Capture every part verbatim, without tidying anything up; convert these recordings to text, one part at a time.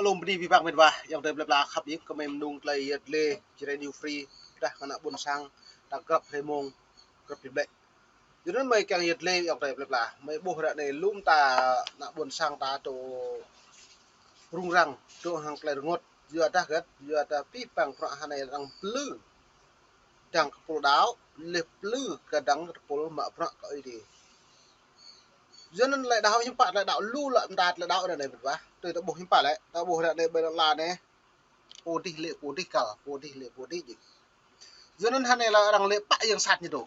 Alum bơni abih bang met wa, ayŏng adơi plơi pla khăp, yơh kơ mơi mơnung tơlơi yăt lĕ, Jrai New Free, dah kơ ană ƀôn sang, ta grăp hrơi mông, grăp hrơi ƀlĕ. Yua anŭn mơi kiăng yăt lĕ ayŏng adơi plơi pla. Mơi ƀuh ră anai lŏm ta ană ƀôn sang ta dŏ rŭng răng, dŏ hăng tơlơi rơngot. Yua dah hơget, yua dah abih bang bruă hrơi anai arăng plư. Dăng kơ pul đaŏ, lĕ plư kơ dăng kơ pul mă bruă kơ Ơi Adai. Yua anŭn tơlơi đaŏ hiư̆m pă, tơlơi đaŏ lu lă mơta tơlơi đaŏ ră anai met wa. Tui ta ƀuh hiư̆m pă lĕ, ta ƀuh ră anai ƀơi lŏn ala anai. Pô dih lĕ pô dih kăl, pô dih lĕ pô dih djik. Yua anŭn hrơi anai lĕ arăng lĕ pă yang sat ñu dŏ.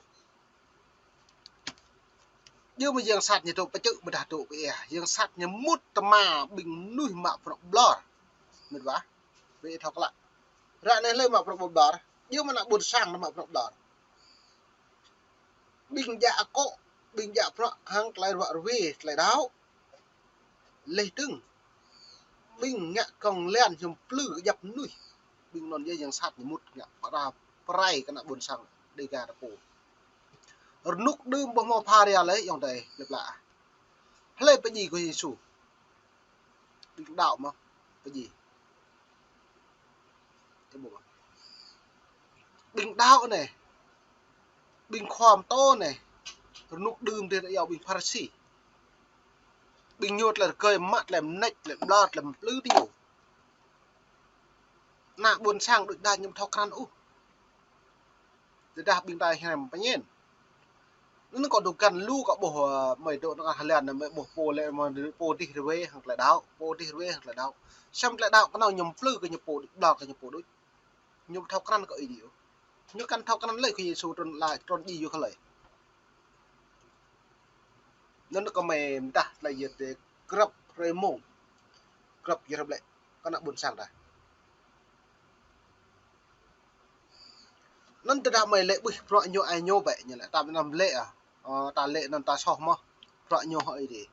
Yua mơ̆ yang sat ñu dŏ pơčŭ ƀôdah dŏ pơ ia. Yang sat ñu mŭt tơma ƀing mơnuih mă bruă ƀlŏr. Met wa, ƀing ih thâo klă. Ră anai hlơi mă bruă ƀlŏr, yua mơ̆ ană ƀôn sang mă bruă ƀlŏr. Ƀing djă akŏ, ƀing djă bruă hăng tơlơi ruă ruê, tơlơi đaŏ. Leh dơ̆ng, ƀing ngă kông lan hiư̆m plư kơ djăp mơnuih. Ƀing anŭn yơh yang sat ñu mŭt ngă pơrai kơ ană ƀôn sang Dêga ta pô. Rơnŭk đưm ƀu hmâo pha ria lĕ ayŏng adơi plơi pla. Hlơi pơdjai kơ Yêsu? Ƀing đaŏ mơ̆ pơdjai? Ƀing đaŏ anai, ƀing khua pơtô anai, rơnŭk đưm dih ta iâu ƀing Pharisi. Ƀing ñu tơlơi rơgơi mă, tơlơi mơneč, tơlơi ƀlŏr, tơlơi mơplư tơ ñu. Ană ƀôn sang đôč đač ñu ƀu thâo krăn ôh. Tơdah ƀing ta hrăm pơñen. Anŭn kâo dŏ găn lu kâo ƀuh, ơ, mơi dŏ tơngah hơlan anai mơi ƀuh pô lĕ mơ̆ pô dih ruai hăng tơlơi đaŏ, pô dih ruai hăng tơlơi đaŏ. Samơ̆ tơlơi đaŏ kơnơ̆ng ñu mơplư kơ ñu pô đôč, ƀlŏr kơ ñu pô đôč. Ñu ƀu thâo krăn kơ Ơi Adai ôh. Ñu kăn thâo krăn lĕ kơ Yêsu trŭn la, trŭn djai yua kơ hlơi. Anŭn kơ mơi mơdah tơlơi yăt lĕ grăp hrơi mông, grăp hrơi ƀlĕ kơ ană ƀôn sang ta. Anŭn tơdah mơi lĕ ƀuh bruă ñu ai ñu bĕ, ñu lĕ ta ƀu năm lĕ ah. Ơ, ta lĕ anŭn ta soh mơ̆ bruă ñu hŏ Ơi Adai.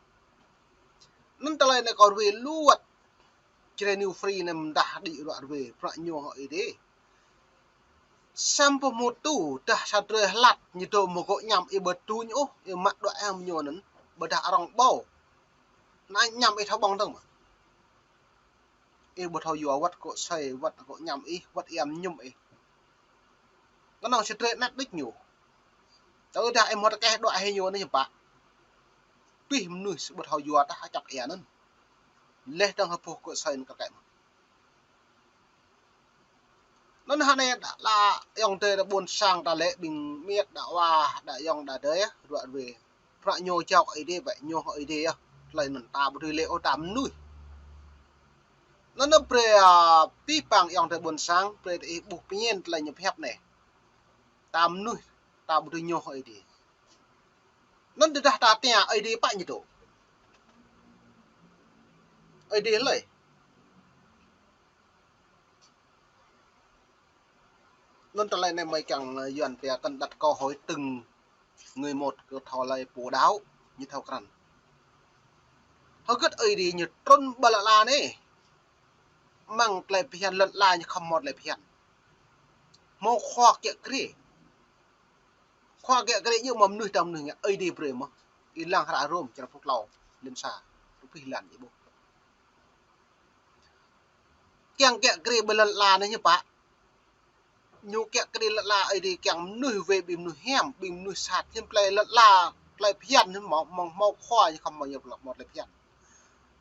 Anŭn tơlơi anai kâo ruai lu wơ̆t. Jrai New Free anai mơdah đĭ ruă ruai bruă ñu hŏ Ơi Adai. Samơ̆ pơhmutu dah sa drơi hlăt ñu dŏ mơgŏ añăm ih ƀu tui ôh, ih mă đuaĭ hăng ñu anŭn, ƀôdah arăng ƀâo. Anai añăm ih thâo ƀơ̆ng dơ̆ng mơ̆. Ih ƀu thâo yua wơ̆t akŏ asơi, wơ̆t akŏ añăm ih, wơ̆t ia mơñum ih. Kơnơ̆ng sa drơi anet đĭč ñu. Tơdah ih mơ̆ tơkeh đuaĭ hĭ ñu anai hiư̆m pă. Abih mơnuih sĭt ƀu thâo yua tah čăk ia anŭn. Leh dơ̆ng hơpŭ akŏ asơi anŭn kơkĕ mơ̆n. Anŭn hrơi anai đa la ayŏng adơi ta ƀôn sang ta lĕ ƀing miet đa wa đa ayŏng đa adơi ruă ruê. Bruă ñu jao kơ Ơi Adai bĕ, ñu hŏ Ơi Adai yơh. Tơlơi anŭn ta ƀu dưi lĕ ôh ta mơnuih. Anŭn brơi, ơ, abih bang ayŏng adơi ƀôn sang, brơi ta ih ƀuh pơñen tơlơi ñu pơhiăp anai. Ta mơnuih, ta ƀu dưi ñu hŏ Ơi Adai. Anŭn tơdah ta tia Ơi Adai pă ñu dŏ. Ơi Adai hlơi. Anŭn tơlơi anai mơi kiăng, ơ, Yuan pia cần đặt câu hỏi từng người một kơ thâo lơi pô đaŏ ñu thâo krăn. Hơget Ơi Adai ñu trŭn ƀơi lŏn ala anai. Mơ̆ng tơlơi phiăn lŏn ala ñu khŏm hmâo tơlơi phiăn. Hmâo khua kiă kriê. Khua kiă kriê yơh mơ̆ mơnuih ta mơnuih ngă Ơi Adai brơi mơ̆. Ih lăng hră Rôm črăn pluh klâo, lăm sa, pluh pĭ lan ih ƀuh. Kiăng kiă kriê ƀơi lŏn ala anai hiư̆m pă. Ñu kiă kriê lŏn ala Ơi Adai kiăng mơnuih wai ƀing mơnuih hiam, ƀing mơnuih sat hiư̆m tơlơi lŏn ala, tơlơi phiăn hiư̆m mơ̆, mơ̆ng hmâo khua ñu khŏm mơ̆ ñu mơ̆ tơlơi phiăn.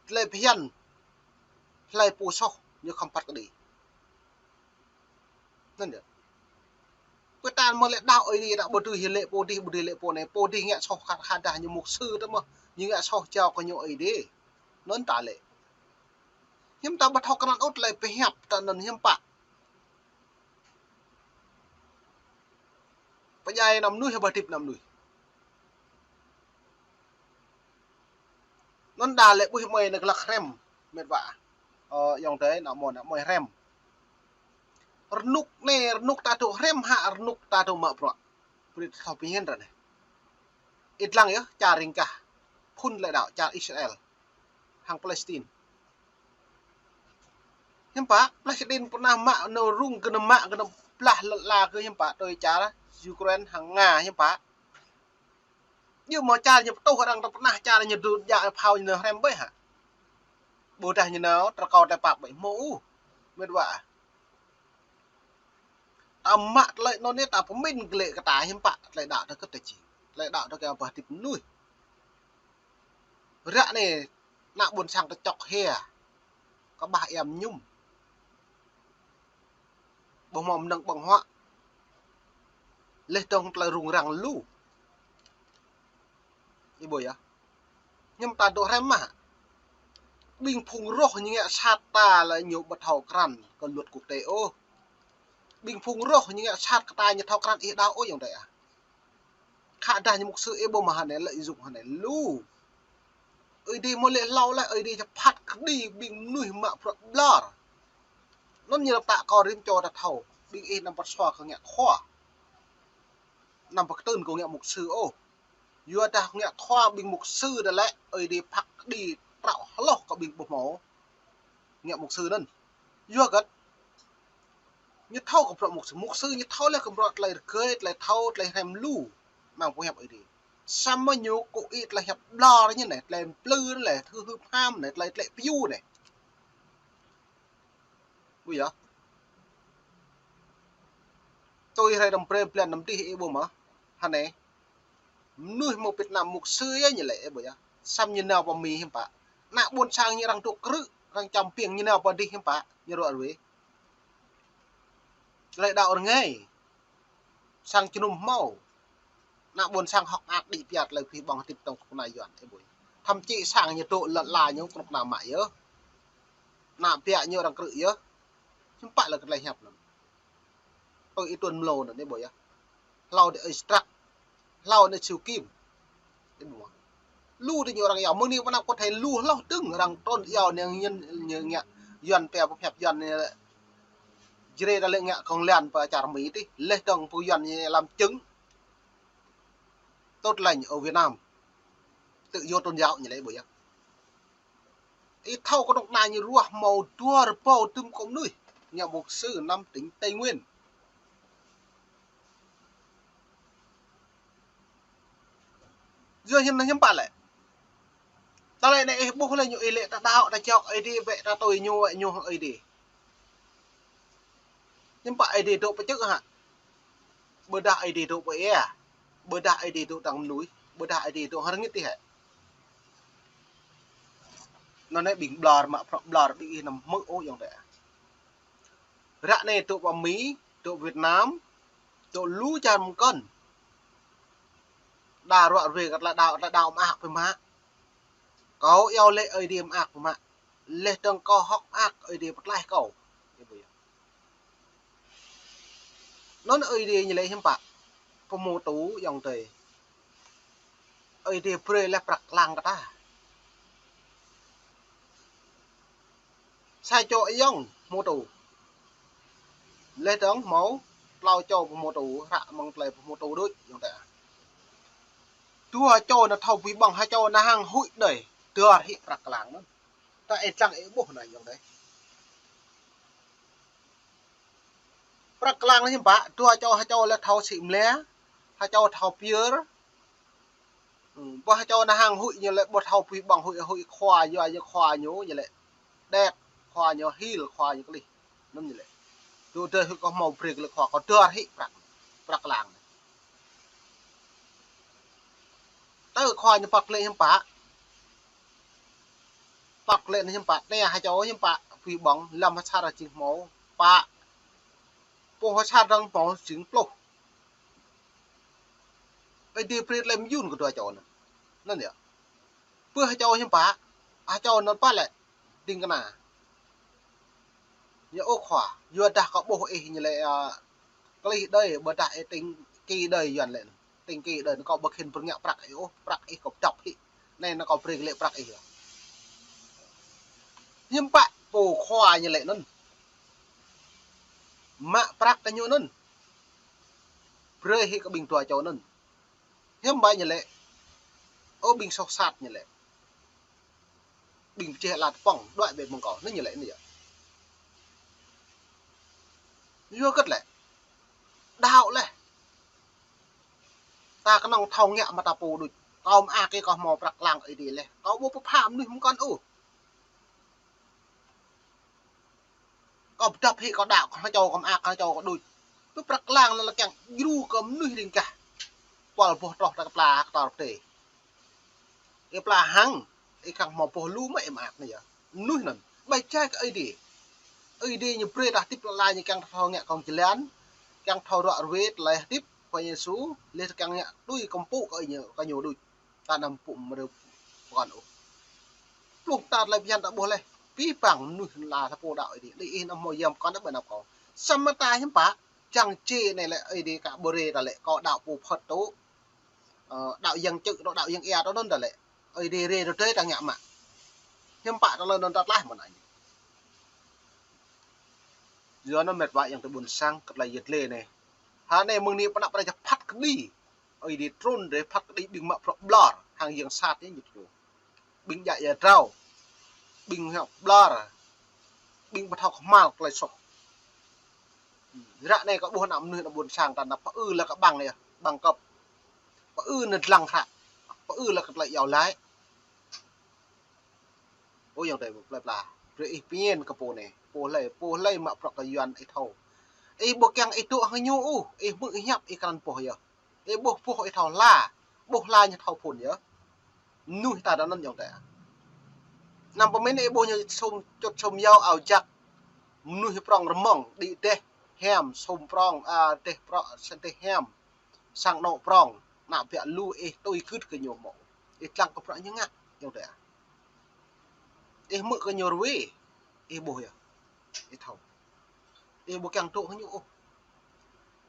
Tơlơi phiăn, hlơi pô soh ñu khŏm phat kơđi. Anŭn yơh. Pơtă mơ̆ lĕ đaŏ Ơi Adai ta ƀu dưi lĕ pô dih, ƀu dưi lĕ pô anai, pô dih ngă soh khăt khăt dah ñu mục sư tơ mơ̆, ñu ngă soh jao kơ ñu Ơi Adai. Anŭn ta lĕ. Hiư̆m ta ƀu thâo krăn ôh tơlơi pơhiăp ta anŭn hiư̆m pă. Pơdjai ană mơnuih, hơbah hơdip ană mơnuih. Anŭn đa lĕ ƀuh mơi anai glăk hrăm, met wa. Ơ, ayŏng adơi, ană mơi, ană mơi hrăm. Rơnŭk anai, rơnŭk ta dŏ hrăm hă, rơnŭk ta dŏ mă bruă. Brơi ta thâo pơñen ră anai. Ih lăng yơh, čar ring gah. Phŭn tơlơi đaŏ, čar Israel. Hăng Palestine. Hiư̆m pă, Palestine pơnah mă, anŏ rŭng kơ anŏ mă, kơ anŏ blah lŏn ala kơ hiư̆m pă, tui čar Ukraine hăng Nga hiư̆m pă. Yua mơ̆ čar ñu pơtuh arăng ta pơnah čar ñu dŏ djă phao ñu hrăm ƀơi hă. Ƀôdah ñu nao, tơkâo tơlơi pap ƀĕ hmâo ôh. Mĕt wa. Ta mă tơlơi anŭn anai ta pơmĭn glaĭ kơ ta hiư̆m pă, tơlơi đaŏ ta kơ ta či. Tơlơi đaŏ ta kơ pơhơdip mơnuih. Ră anai, ană ƀôn sang ta čŏk hia. Kơƀah ia mơñum. Ƀu hmâo mơnơ̆ng ƀơ̆ng huă. Laih dơ̆ng tơlơi rŭng răng lu. Ih ƀuh yơh. Hiư̆m ta dŏ hrăm mă. Ƀing phung roh ñu ngă sat ta lĕ ñu ƀu thâo krăn kơ luật quốc tế ôh. Ƀing phung roh ñu ngă sat kơ ta ñu thâo krăn ih đaŏ ôh ayŏng adơi ah. Khă dah ñu mục sư ih ƀuh mă hơnai lĕ ih dŏ hơnai lu. Ơi Adai mơ̆ lĕ hlâo lĕ Ơi Adai čơphat kơđi ƀing mơnuih mă bruă ƀlŏr. Anŭn ñu lăp tă kơ rĭm čô ta thâo. Ƀing ih anăm pơsua kơ ngă khua. Anăm pơkơtưn kơ ngă mục sư ôh. Yua dah ngă khua ƀing mục sư đa lĕ Ơi Adai phat kơđi trŏ hloh kơ ƀing ƀu hmâo ngă mục sư anŭn. Yua hơget? Ñu thâo kơ bruă mục sư, mục sư ñu thâo lĕ kơ bruă tơlơi rơgơi, tơlơi thâo, tơlơi hrăm lu. Mơ̆ng pơhiăp Ơi Adai. Samơ̆ ñu kơ ih tơlơi hiăp ƀlŏr ñu anai, tơlơi mplư anai, tơlơi hưp ham anai, tơlơi tơlĕ piu anai. Ƀuh yơh. Tui hrơi năm brơi blan năm dih ih ƀuh mă. Hơnai. Mơnuih mơ̆ Việt Nam mục sư yơh ñu lĕ ih ƀuh yơh. Samơ̆ ñu nao pơ Mi hiư̆m pă. Ană ƀôn sang ñu arăng dŏ krư̆, arăng čăm piêng ñu nao pơ dih hiư̆m pă. Ñu ruă ruê. Tơlơi đaŏ rơngai. Sang jơnum hmâo. Ană ƀôn sang hơ̆k mơak đĭ pia tơlơi pơhĭ ƀơ̆ng hơdip tŏng kơnuk kơna Yuan ih ƀuh. Thậm chí sang ñu dŏ lŏn ala ñu kơnuk kơna mă yơh. Ană ƀiă ñu arăng krư̆ yơh. Hiư̆m pă lĕ kơ tơlơi hiăp anŭn. Tui ih tuan mlâo anŭn ih ƀuh yơh. Hlâo đĭ ơi Străk. Hlâo anai Siu Kim. Ih ƀuh mă. Lu đĭ ñu arăng iâu. Mơ̆ng anai pơ anăp kơ thâo lu hloh dơ̆ng arăng trŭn iâu anai ñu, ñu ngă Yuan pia pơhiăp Yuan anai. Jrê đa lĕ ngă kông lan pơ čar Mi tih. Laih dơ̆ng pơ Yuan anai lăm čưng. Tốt lành ở Việt Nam. Tự do tôn giáo ñu lĕ ih ƀuh yơh. Ih thâo kơnuk kơna ñu ruah hmâo dua rơbâo tơm kơ mơnuih. Ngă mục sư năm tỉnh Tây Nguyên. Yua hiư̆m anai hiư̆m pă lĕ. Tơlơi anai ih ƀuh lĕ ñu ih lĕ ta đaŏ ta čŏk Ơi Adai bĕ ta tui ñu bĕ ñu Ơi Adai. Hiư̆m pă Ơi Adai dŏ pơčơ̆ hă. Ƀôdah Ơi Adai dŏ pơ ia. Ƀôdah Ơi Adai dŏ tăng mơnuih. Ƀôdah Ơi Adai dŏ hơrngit tih hă. Anŭn anai ƀing ƀlŏr mă prŏk ƀlŏr ƀing ih anăm hmư̆ ôh ayŏng adơi. Ră anai dŏ pơ Mi, dŏ Việt Nam, dŏ lu čar mơkŏn. Đa ruă ruê kơ tơlơi đaŏ, tơlơi đaŏ mơak pơmă. Kâo iâu lĕ Ơi Adai mơak pơmă. Laih dơ̆ng kâo hơ̆k mơak Ơi Adai pơtlaih kâo. Anŭn Ơi Adai ñu lĕ hiư̆m pă. Pơhmutu ayŏng adơi. Ơi Adai brơi lĕ prăk lăng kơ ta. Sa čô ayŏng pơhmutu. Laih dơ̆ng hmâo klâo čô pơhmutu, hră mơ̆ng tơlơi pơhmutu đôč ayŏng adơi. Dua čô anŭn thâo pơhiăp ƀơ̆ng, ha čô anŭn hăng huĭ đơi, dơr hĭ prăk lăng anŭn. Ta ih lăng ih ƀuh anai ayŏng adơi. Prăk lăng anai hiư̆m pă, dua čô ha čô lĕ thâo sĭ mlĕ, ha čô thâo pơyơr. Ƀuh ha čô anŭn hăng huĭ ñu lĕ ƀu thâo pơhiăp ƀơ̆ng huĭ, huĭ khua ñu, ñu khua ñu, ñu lĕ. Đet, khua ñu hil, khua ñu klih. Anŭn ñu lĕ. Dŏ dơi huĭ kơ hmâo brơi kơ lĕ khua kơ dơr hĭ prăk. Prăk lăng anai. Tơ khua ñu păk lĕ hiư̆m pă. Păk lĕ anai hiư̆m pă, anai ha čô hiư̆m pă, pơhiăp ƀơ̆ng, lăm ha čar jing hmâo, pă. Pô ha čar dơ̆ng hmâo jing pluh. Ơi Adai brơi lĕ mơyŭn kơ dua čô anŭn. Anŭn yơh. Pơ ha čô hiư̆m pă, ha čô anŭn pă lĕ, ding kơna. Ñu ôh khua, yua dah kâo ƀuh ih ñu lĕ, ơ, klih đơi, ƀôdah ih tĭng ki đơi Yuan lĕ. Tĭng ki đơi, kâo ƀu khĭn pơrngă prăk ih ôh, prăk ih kâo pơdŏp hĭ. Anai anŭn kâo brơi kơ lĕ prăk ih yơh. Hiư̆m pă pô khua ñu lĕ anŭn. Mă prăk kơ ñu anŭn. Brơi hĭ kơ ƀing dua čô anŭn. Hiư̆m pă ñu lĕ. Ơ ƀing soh sat ñu lĕ. Ƀing pơjeh ala tơpŏng, đuaĭ bĕ mơ̆ng kâo, anŭn ñu lĕ, anŭn yơh. Yua hơget lĕ. Đaŏ lĕ. Ta kơnơ̆ng thâo ngă mă ta pô đôč. Kâo mơak kơ kâo hmâo prăk lăng Ơi Adai lĕ. Kâo ƀu pơpha mơnuih mơkŏn ôh. Kâo pơdŏp hĭ kâo đaŏ, kâo čô kâo mơak, kâo čô kâo đuč. Tui prăk lăng lĕ kiăng djru kơ mơnuih ring gah. Kual boh troh ta kơpla hơktơr pơdai. Ih pla hăng, ih kiăng hmâo boh lu mơ̆ ih mơak anai yơh. Mơnuih anŭn, ƀai čai kơ Ơi Adai. Ơi Adai ñu brơi ta hơdip lơlai ñu kiăng thâo ngă kông jơlan, kiăng thâo ruă ruê tơlơi hơdip, Khua Yêsu, leh kiăng ngă tui kơmpŭ kơ ñu, kơ ñu đuč. Ta anăm pŭ mơrơ̆ pơkŏn ôh. Pluh ta tơlơi phiăn ta ƀuh leh. Abih bang mơnuih lă ta pô đaŏ Ơi Adai. Đĭ ih anăm hmâo yăm pơkŏn ta ƀơi anăp kâo. Samơ̆ ta hiư̆m pă, čang čê anai lĕ Ơi Adai ka ƀu rê ta lĕ kâo đaŏ pô phŏt tŭ. Ơ, đaŏ yang čư̆, đaŏ yang ia, đaŏ anŭn ta lĕ. Ơi Adai rê rơdơi ta ngă mă. Hiư̆m pă tơlơi anŭn ta tlaih mơ̆n anai. Yua anŭn mĕt wa yang tơ ƀuôn sang kơ tơlơi yet lê anai. Hơnai mơ̆ng anai pơnăp rai ča phat kơđi. Ơi Adai trŭn rai phat kơđi ƀing mă prŏ ƀlŏr hăng yang sat anai ñu. Ƀing djă ia drao. Ƀing hơ̆k ƀlŏr. Ƀing ƀu thâo kơhma̱l tơlơi soh. Ră anai kâo ƀuh ană mơnuih ană ƀuôn sang ta ană pơư lă kơ ƀăng yơh, ƀăng kơp. Pơư ană dlăng hră. Pơư lă kơ tơlơi iâu laĭ. Ơ ayŏng adơi plơi pla. Brơi ih pơñen kơ pô anai. Pô hlơi, pô hlơi mă prŏ kơ Yuan ih thâo. Ih ƀu kiăng ih dŏ hăng ñu ôh, ih hmư̆ ih hiăp ih krăn boh yơh. Ih ƀuh boh ih thâo hla, ƀuh hla ñu thâo phŭn yơh. Mơnuih ta anŭn ayŏng adơi. Anăm pơmĭn ih ƀuh ñu sum čut sum yâo ao jak. Mơnuih prŏng rơmŏng, đĭ dêh hiam, sum prŏng, a, dêh prŏng, dêh hiam. Sang anŏ prŏng, ană biă lu ih tui gưt kơ ñu mơ̆. Ih dlăng kơ prŏ ñu ngă, ayŏng adơi. Ih hmư̆ kơ ñu ruai, ih ƀuh yơh. Ih thâo. Ih ƀu kiăng dŏ hăng ñu ôh.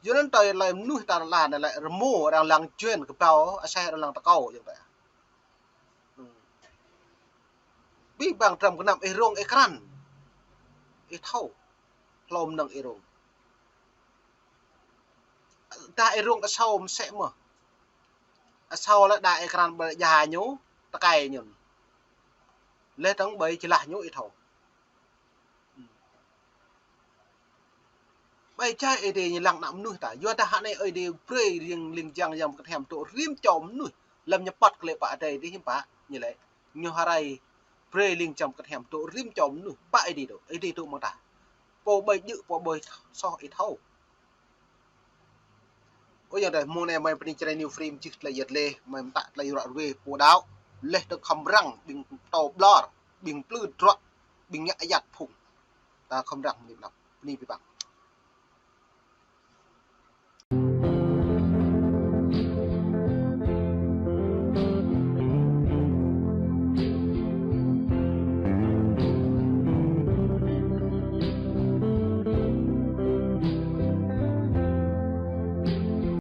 Yua anŭn tơlơi mơnuih ta lăng anai lĕ rơmô arăng lăng juên kơƀâo, aseh arăng lăng tơkâo ayŏng adơi. Abih bang dram gơnam ih rông ih krăn. Ih thâo. Hlô mơnơ̆ng ih rông. Dah ih rông asâo mơsĕ mơh. Asâo lĕ đa ih krăn ƀơi djai ñu, tơkai ñu. Leh dơ̆ng ƀơi jơlah ñu ih thâo. Ƀai jai Ơi Adai ñu lăng ană mơnuih ta. Yua dah hơnai Ơi Adai brơi ling, ling jang yăm kơthem dŏ rĭm čô mơnuih. Lăm ñu păt kơ lĕ pă Ơi Adai dih hiư̆m pă ñu lĕ. Ñu hơrai brơi ling jang kơthem dŏ rĭm čô mơnuih. Pă Ơi Adai dŏ, Ơi Adai dŏ mơ̆ng ta. Pô ƀai djơ̆, pô ƀai soh ih thâo. Ơ ayŏng adơi, mơ̆ng anai mơi pơning čơrai New Frame jih tơlơi yet lê, mơi mơtă tơlơi ruă ruê pô đaŏ, leh dơ̆ng khŏm răng ƀing pơtô ƀlŏr, ƀing plư druă, ƀing ngă ayăt phung. Ta khŏm răng mơni ƀlŏr, pơning abih bang.